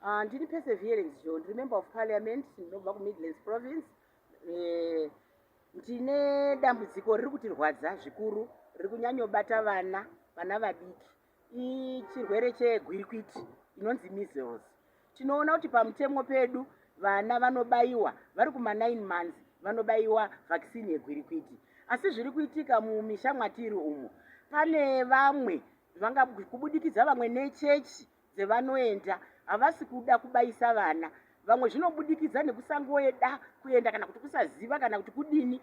Ndini Perseverance Joe, ndiri Member of Parliament, ndinobva kuMidlands Province. Ndine dambudziko riri kutirwadza zvikuru, riri kunyanyobata vana, vana vadiki. Ichirwere chegwirikwiti inonzi measles. Tinoona kuti pamutemo pedu vana vanobayiwa vari kuma 9 months, vanobayiwa vaccine yegwirikwiti. Asi zviri kuitika mumisha mwatiri umo, pane vamwe vanga kubudikidza vamwe nechechi dzevanoenda havasi kuda kubayisa vana. Vamwe zvinobudikidza nekusangoeda kuenda kana kuti kusaziva kana kuti kudini,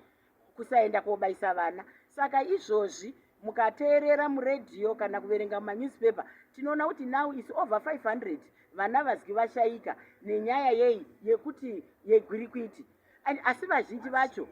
kusaenda kobayisa vana. Saka izvozvi mukateerera muredhiyo kana kuverenga mumanewspaper, tinoona kuti now is over 500 vana vazwi vashaika nenyaya yei yekuti yegwirikwiti. Asi vazhinji vacho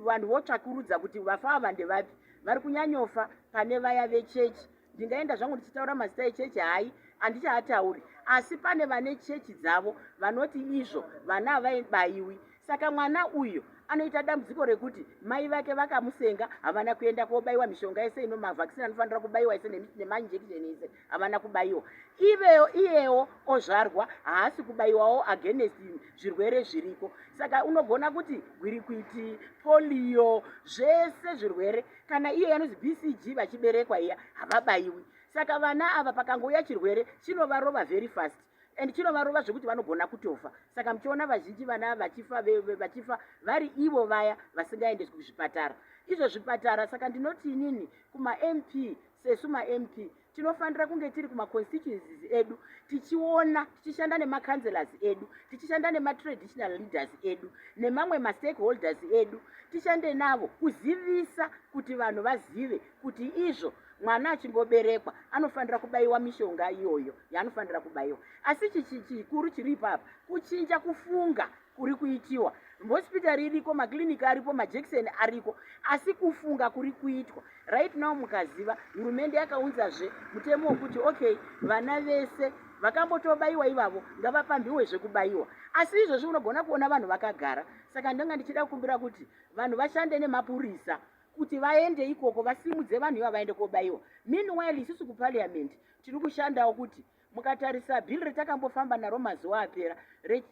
vanhu votsvakurudza kuti vafa ava ndevapi. Vari kunyanyofa pane vaya vechechi. Ndingaenda zvangu ndichitaura mazita echechi, hai, handichaatauri, asi pane vane chechi dzavo vanoti izvo vana havaibayiwi. Saka mwana uyu anoita dambudziko rekuti mai vake vakamusenga, havana kuenda kobayiwa mishonga yese ino, mavaccine anofanira kubayiwa ese nemainjection ese, havana kubayiwa. Ivewo iyewo ozvarwa haasi kubayiwawo against zvirwere zviriko. Saka unogona kuti gwirikwiti, polio, zvese zvirwere, kana iye yanonzi BCG, vachiberekwa iya havabayiwi. Saka vana ava pakangouya chirwere chinovarova very fast and chinovarova zvekuti vanogona kutofa. Saka muchiona vazhinji vana vachifa, vachifa vari ivo vaya vasingaendeswi kuzvipatara, izvo zvipatara. Saka ndinoti inini kumaMP, sesu maMP tinofanira kunge tiri kumaconstituencies edu, tichiona, tichishanda nemacouncillors edu, tichishanda nematraditional leaders edu nemamwe mastakeholders edu, tishande navo kuzivisa kuti vanhu vazive kuti izvo mwana achingoberekwa anofanira kubayiwa mishonga iyoyo yaanofanira kubayiwa. Asi chikuru chiri ipapa kuchinja kufunga kuri kuitiwa. Hospitari iriko, makliniki aripo, majekiseni ariko, asi kufunga kuri kuitwa right now. Mukaziva hurumende yakaunzazve mutemo wekuti okay, vana vese vakambotobayiwa ivavo ngavapambiwezve kubayiwa. Asi izvozvi unogona kuona vanhu vakagara. Saka ndanga ndichida kukumbira kuti vanhu vashande nemapurisa kuti vaende ikoko, vasimudze vanhu iva vaende kobayiwa. Meanwhile, isusu kuparliament tiri kushandawo kuti mukatarisa bill retakambofamba naro mazuva apera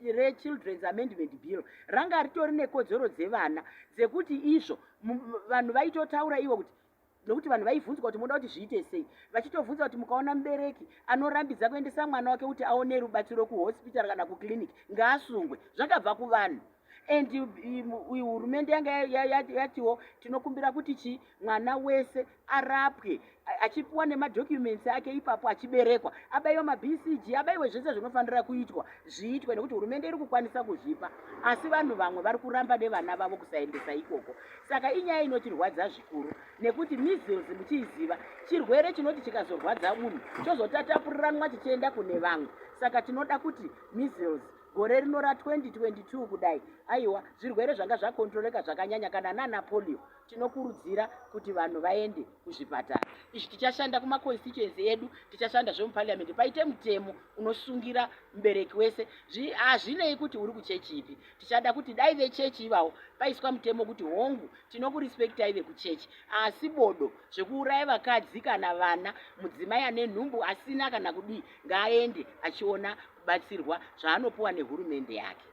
rechildren's amendment bill, ranga ritori nekodzero dzevana dzekuti izvo vanhu vaitotaura ivo kuti, nokuti vanhu vaibvunzwa kuti munoda kuti zviite sei, vachitobvunza kuti mukaona mubereki anorambidza kuendesa mwana wake kuti aone rubatsiro kuhospital kana kuclinic, ngaasungwe. Zvakabva kuvanhu and hurumende yanga yatiwo tinokumbira kuti chi mwana wese arapwe achipiwa nemadocuments ake ipapo achiberekwa, abayiwa maBCG, abayiwe zvese zvinofanira kuitwa zviitwe, nekuti hurumende iri kukwanisa kuzvipa. Asi vanhu vamwe vari kuramba nevana vavo kusaendesa ikoko. Saka inyaya inotirwadza zvikuru, nekuti measles muchiiziva chirwere chinoti chikazorwadza munhu chozotapuriranwa chichienda kune vamwe. Saka tinoda kuti measles gore rino ra2022 kudai, aiwa, zvirwere zvanga zvakontroleka zvakanyanya kana nana polio. Tinokurudzira kuti vanhu vaende kuzvipatara. Izvi tichashanda kumaconstituency edu, tichashanda zvemuparliament paite mutemo unosungira mubereki wese, hazvinei kuti uri kuchechi ipi. Tichada kuti dai vechechi ivavo paiswa mutemo kuti hongu, tinokurespectai vekuchechi, asi bodo zvekuuraya vakadzi kana vana, mudzimai ane nhumbu asina kana kudii, ngaaende achiona kubatsirwa zvaanopiwa nehurumende yake.